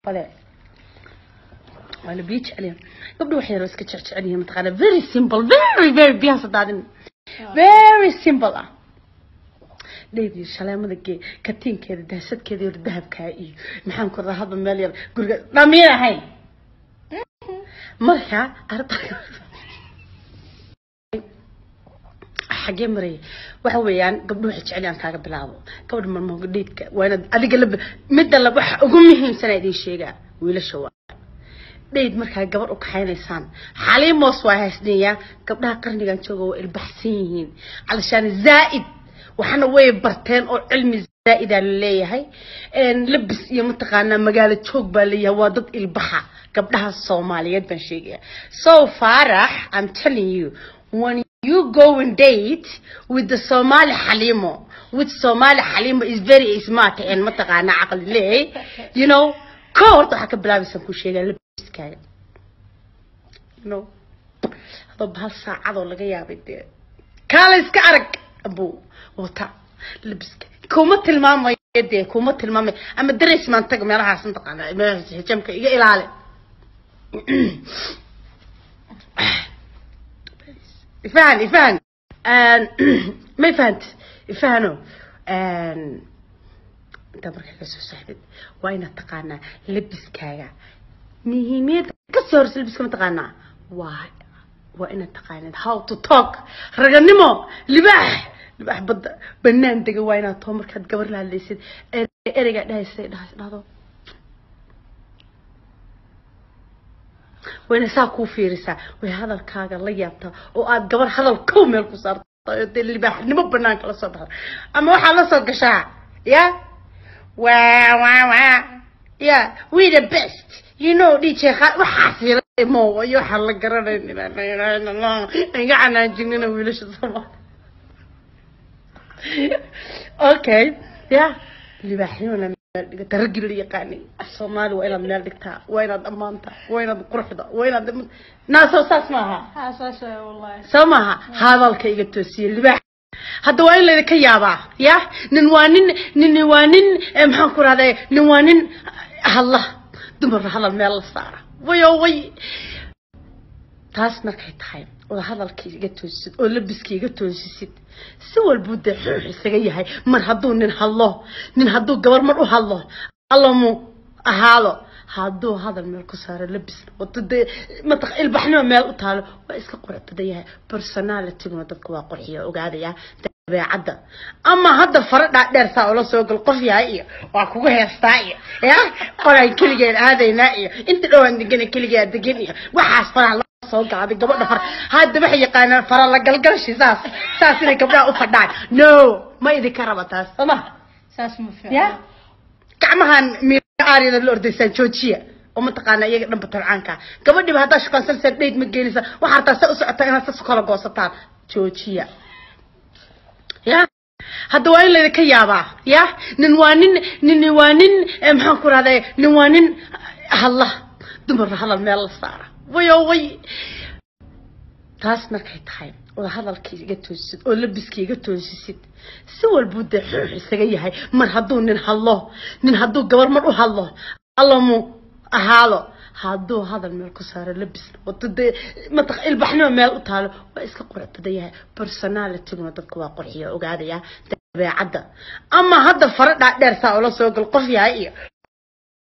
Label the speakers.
Speaker 1: Fale waa la biyo jecel yahay, gabdho wax yar oo iska jecel yihiin, mataqaana, very simple, very very biyaha sadaadin, very simple ah. Dheydii shaleemada gee, katiinkeeda, dahsadkeeda iyo dahabkaa iyo maxaan ku rahaa, hadba meel yar guriga dhamiin ahayn. Marka arrinta xagee maraya waxa weeyaan, gabdho waxay jecel yahaan kaaga bilaabo gabadha marmo dheydka waa inaad adiga la midda la waxa ugu muhiimsan idin sheegaa wiilasha waa dheyd. Markaa gabar u kaxaynaysaan, xaliimoos waa haysnayaa. Gabdhaha qarnigan jooga waa ilbaxsan yihiin, calashaan zaa'id waxna way barteen oo cilmi zaa'idaa la leeyahay, labis iyo mataqaanaa magaalo joog baa leeyahay. Waa dad ilbaxa gabdhaha Soomaaliyeed baan sheegaya. So Farax, I'm telling you, when you go and date with the Somali Halimo, with Somali Halimo is very smart and mataqaanaa caqli leey, you know, ko horta waxaa ka bilaabaysan ku sheegaa labiskaaga, you know, hadoo bahal saacadoo laga yaabay dee kaala iska arag abu wata labiska kuma tilmaamayo dee, kuma tilmaamayo ama dareys maan taga meelahaas mataqaanaa meelahaas xijaamka iga ilaali. Ifaan ifaan ma fahant ifahano. Intaa markaa kasoo saxdid waa inaad taqaanaa labiskaaga muhiimiyadda kasii horeysa labiska mataqaanaa waa inaad taqaanid how to talk, raganimo, libaax libaax badda banaan dega waa inaad too markaad gabar la hadlaysid ereygaa dhahaysa dhahdo waa inay saa kuu fiirisaa, way hadalkaaga la yaabtaa oo aad gabar hadal kow meel ku saarta oo dee libaaxnimo banaanka la soo baxda ama waxaad la soo gashaa ya waa waa waa ya we the best, you know, DJ waxaas yara mo iyo waxaan la garanayn iga canaajinina wiilasha Soomaali. Okay, ya libaaxnimona meel dhigata raggii la yaqaanay af Soomaali waa inaad meel dhigtaa, waa inaad ammaantaa, waa inaad quruxda, waa inaad naasoo saas maaha.
Speaker 2: Ha, saas waay wallahi.
Speaker 1: Soo maaha hadalka iga toosiye libaax. Hadda waa in laydinka yaabaa ya nin waa nin, nin waa nin, maxaan ku rahday, nin waa nin hadla, dumarna hadal meel la saara wayo way. Taas markay tahay oo hadalka iga toosisid oo labiska iga toosisid, si walbuu dee xuux isaga yahay. Mar hadduu nin hadlo, nin hadduu gabar mar u hadlo allamu ahaado, hadduu hadal meel ku saaro, labis wato dee mataq ilbaxnimo meel u taalo, waa iska qurux badan yahay. Personalityguna dadka waa qurxiya, ogaadaya dabeecadda. Ama hadda fara dhaadheer saa ula soo gal qof yahay iyo waa kugu heestaa iyo ya qolaan keligeen aadaynaa iyo inta dhowaan degana keligaa degan iyo waxaas faraha la soo gaaday. Gabadha far hadda waxay yaqaanaan fara la galgalshi, saas saas inay gabdhaha u fadhaan. No, ma idinka raba taas, soo ma
Speaker 2: saas ma
Speaker 1: ya
Speaker 2: fiicna.
Speaker 1: Gacmahan miaariyada la ordaysaan joojiya oo mataqaana iyaga dhanba tabcaanka. Gabadhiba haddaa shukaansanaysaa dheyd ma geenaysa, waxaa rabtaa sa u socotaa inaad sas kala goosataan, joojiya. Ya hadda waa in laydinka yaabaa ya nin waa nin, nin waa nin, maxaan ku rahday, nin waa nin hadla, dumarna hadal meel la saara wayo way. Taas markay tahay oo hadalka iga toosisid oo labiska iga toosisid, si walbuu dee xuux isaga yahay. Mar hadduu nin hadlo, nin hadduu gabar mar u hadlo allamu ahaado, hadduu hadal meel ku saaro, labis wato dee mataq ilbaxnimo meel u taalo, waa iska qurux badan yahay. Personalityguna dadka waa qurxiya, ogaadaya dabeecadda. Ama hadda fara dhaadheer saa ula soo gal qof yahay iyo